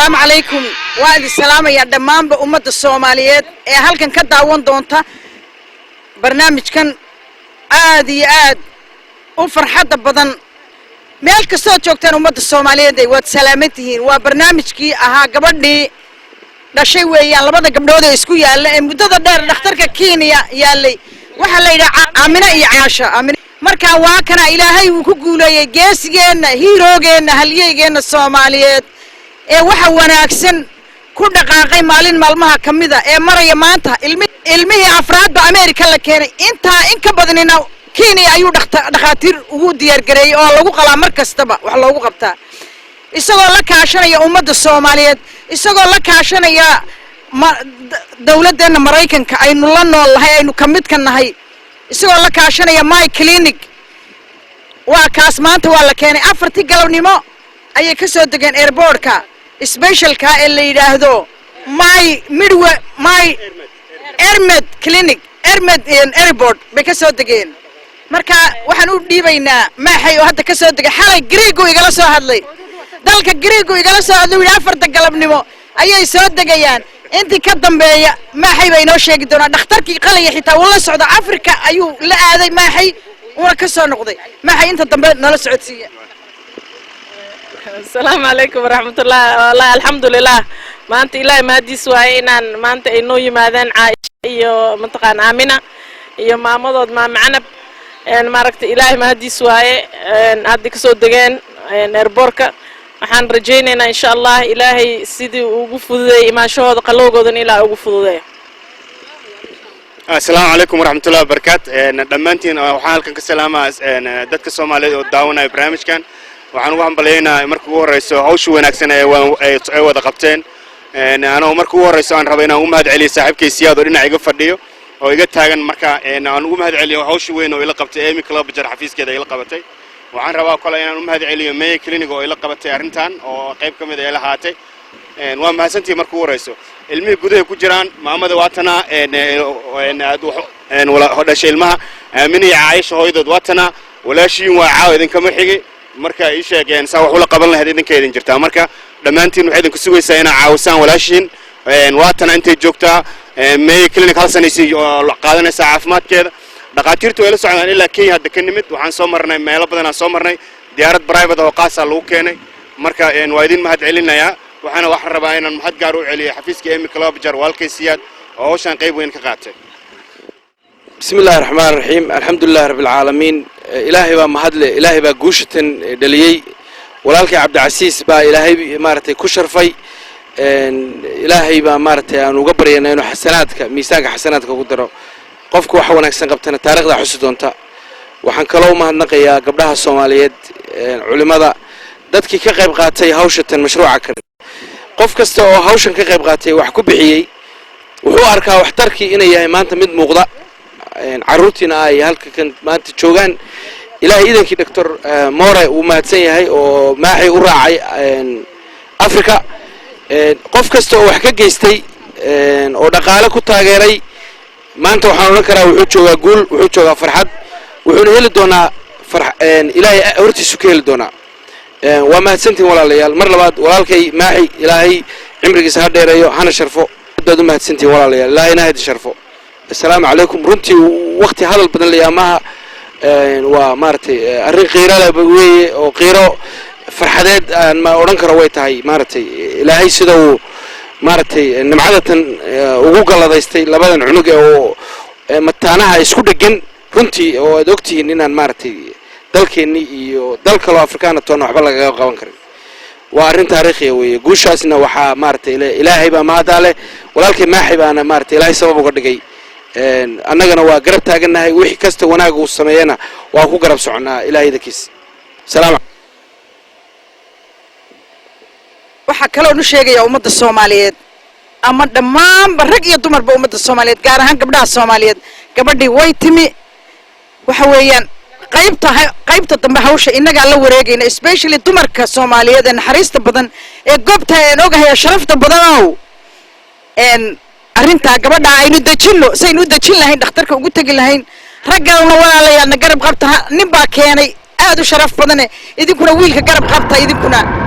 Asalaamu calaykum. Waan idin salaamayaa dhammaanba ummadda Soomaaliyeed ee halkan ka daawan doonta barnaamijkan aad iyo aad u farxadda badan. Meel kastood joogtaan, ummadda Soomaaliyeed, waad salaaman tihiin. Waa barnaamijkii ahaa gabadhii dhashay weeyaan labada gabdhood ee isku yaalla ee muddada dheer dhakhtarka Kenya yaallay. Waxaa la yidhaha Aamine iyo Caasha. Aamine markaa waa kana Ilaahay uu ku guuleeyey geesigeenna, hero-geenna, halyeygeenna Soomaaliyeed ee waxa wanaagsan ku dhaqaaqay maalin maalmaha ka mida ee maraya maanta ilmihii afraadba America la keenay. Intaa in ka badanina Kenya ayuu dhakhaatiir ugu diyaargareeyey oo lagu qalaa, mar kastaba wax loogu qabtaa, isagoo la kaashanaya ummadda Soomaaliyeed, isagoo la kaashanaya dawladdeenna Maraykanka aynu la nool nahay, aynu ka midka nahay, isagoo la kaashanaya Mayo Clinic. Waa kaas, maanta waa la keenay. 4-tii galabnimo ayay ka soo degeen airportka specialka ee la yidhaahdo my midwe my Airmed Clinic, Airmed Airport bay ka soo degeen. Marka waxaan u dhiibaynaa Maaxay oo hadda ka soo degay. Xalay Griigu igala soo hadlay, dalka Griigu igala soo hadlay. Yidhi 4-ta galabnimo ayay soo degayaan. Intii ka dambeeya Maaxay baa inoo sheegi doonaa. Dhakhtarkii qalaya xitaa wuu la socda, Africa ayuu la aaday Maaxay, uuna ka soo noqday. Maaxay, inta dambe nala socodsiiya. Asalaamu calaykum waraxmatullah. Wallahi, alxamdulilah, maanta Ilaahay mahadiis waaye inaan maanta ay noo yimaadeen Caaisha iyo mataqaan Aamina iyo maamadood, Maama Canab. Maaragta, Ilaahay mahadiis waaye hadda kasoo degeen airportka. Waxaan rajaynaynaa, insha Allah, Ilaahay sidii ugu fududeeyay imaanshahooda, qalowgoodana Ilaah ugu fududeeya. Asalaamu calaykum waraxmatullahi wabarakaat. Dhammaantiin waxaan halkan ka salaamaa dadka Soomaaliyeed oo daawanaya barnaamijkan. Waxaan ugu hambalyaynaa marka ugu horreyso hawsha wanaagsan ee ay wada qabteen. Anoo marka ugu horreyso aan rabo inaan ugu mahad celiyo saaxiibkay Siyaad oo dhinac iga fadhiyo oo iga taagan. Marka aan ugu mahad celiyo hawsha weyn oo ila qabtay, Amy Klobuchar xafiiskeeda ila qabatay. Waxaan rabaa kale inaan u mahad celiyo Mayo Clinic oo ila qabatay arrintan oo qayb ka mid ay la haatay. Waa mahadsantihi. Marka ugu horreyso ilmihii gudahay ku jiraan. Maamada waatanaa dhashay ilmaha, Aamina iyo Caayisha hooyadood waatanaa. Walaashiin waa caawa idinkama xigi. Marka ii sheegeen saa wax ula qaban lahayd idinka idin jirtaa. Marka dhammaantiin waxay idinku sugaysaa inaa caawisaan walaashiin. Waatana intay joogtaa Mayo Clinic, hal sanaysii qaadanaysaa caafimaadkeeda. Dhakhaatiirtu way la socdaan ilaa Kenya. Hadda ka nimid, waxaan soo marnay meelo badan aan soo marnay. Diyaarad private oo qaasaa lagu keenay. Marka waa idin mahad celinayaa. Waxaana waxaan rabaa inaan mahad gaar u celiyo xafiiska Amy Klobuchar, walaalkay Siyaad oo hawshaan qayb weyn ka qaatay. Bismi illahi raxmaan raxiim. Alxamdulilahi rabbi alcaalamiin. Ilaahay baa mahadle. Ilaahay baa guushatan dhaliyey. Walaalkay Cabdicasiis baa Ilaahay maaragtay ku sharfay. Ilaahay baa maaragtay aan uga baryana inuu xasanaadka, miisaanka xasanaadka ugu daro. Qofka wax wanaagsan qabtana taarikhdaa xusi doonta. Waxaan kaloo u mahadnaqayaa gabdhaha Soomaaliyeed, culimada, dadkii ka qayb qaatay hawshatan, mashruuca kan. Qof kasta oo hawshan ka qayb qaatay, wax ku bixiyey, wuxuu arkaa waxtarkii inay yahay maanta mid muuqda. Carruurtiina ay halka kan maanta joogaan, Ilaahay iidankii. Doctor More wuu mahadsan yahay oo Maaxi u raacay Africa. Qof kasta oo wax ka geystay oo dhaqaale ku taageeray, maanta waxaan odhan karaa wuxuu joogaa guul, wuxuu joogaa farxad, wuxuuna heli doonaa, Ilaahay hortiisu ka heli doonaa. Waa mahadsantihin, walaalayaal. Mar labaad walaalkay Maaxi, Ilaahay cimrigiisa ha dheereeyo, hana sharfo. Aad baad u mahadsantihin, walaalayaal. Ilaahayna ha idin sharfo. Assalaamu calaykum. Runtii wakti hadal badan leeyaha maaha. Waa maaragtay arrin qiiro leh weeye oo qiiro farxadeed aan ma odhan karo way tahay. Maaragtay, Ilaahay sida uu maaragtay nimcadatan ugu galladaystay labadan cunug ee oo mataanaha isku dhegan, runtii oo aad ogtihiin inaan maaragtay dalkeenni iyo dal kaloo Afrikaana toona waxba lagaga qaban karin, waa arrin taariikhiya weeye. Guushaasna waxaa maaragtay Ilaahay baa mahaddaa leh. Walaalkay Maaxi baana maaragtay Ilaahay sabab uga dhigay. Annagana waa garab taagannahay. Wixii kasta wanaag uu sameeyana waa ku garab soconnaa, Ilahay idankiis. Salaam. Waxaa kaloon u sheegayaa ummadda Soomaaliyeed ama dhammaanba rag iyo dumarba, ummadda Soomaaliyeed, gaar ahaan gabdhaha Soomaaliyeed, gabadhii way timi. Waxa weeyaan qaybta qaybta dambe hawsha innagaa la wareegayna, especially dumarka Soomaaliyeed ee naxariista badan ee goobta een ogahay ee sharafta badan ow arrintaa gabadha aynu dejinno, saynu u dejin lahayn, dhakhtarka ugu tegi lahayn. Raggalna, walaalayaalna garab qabta. Nin baa keenay aad u sharaf badane. Idinkuna wiilka garab qabta idinkuna.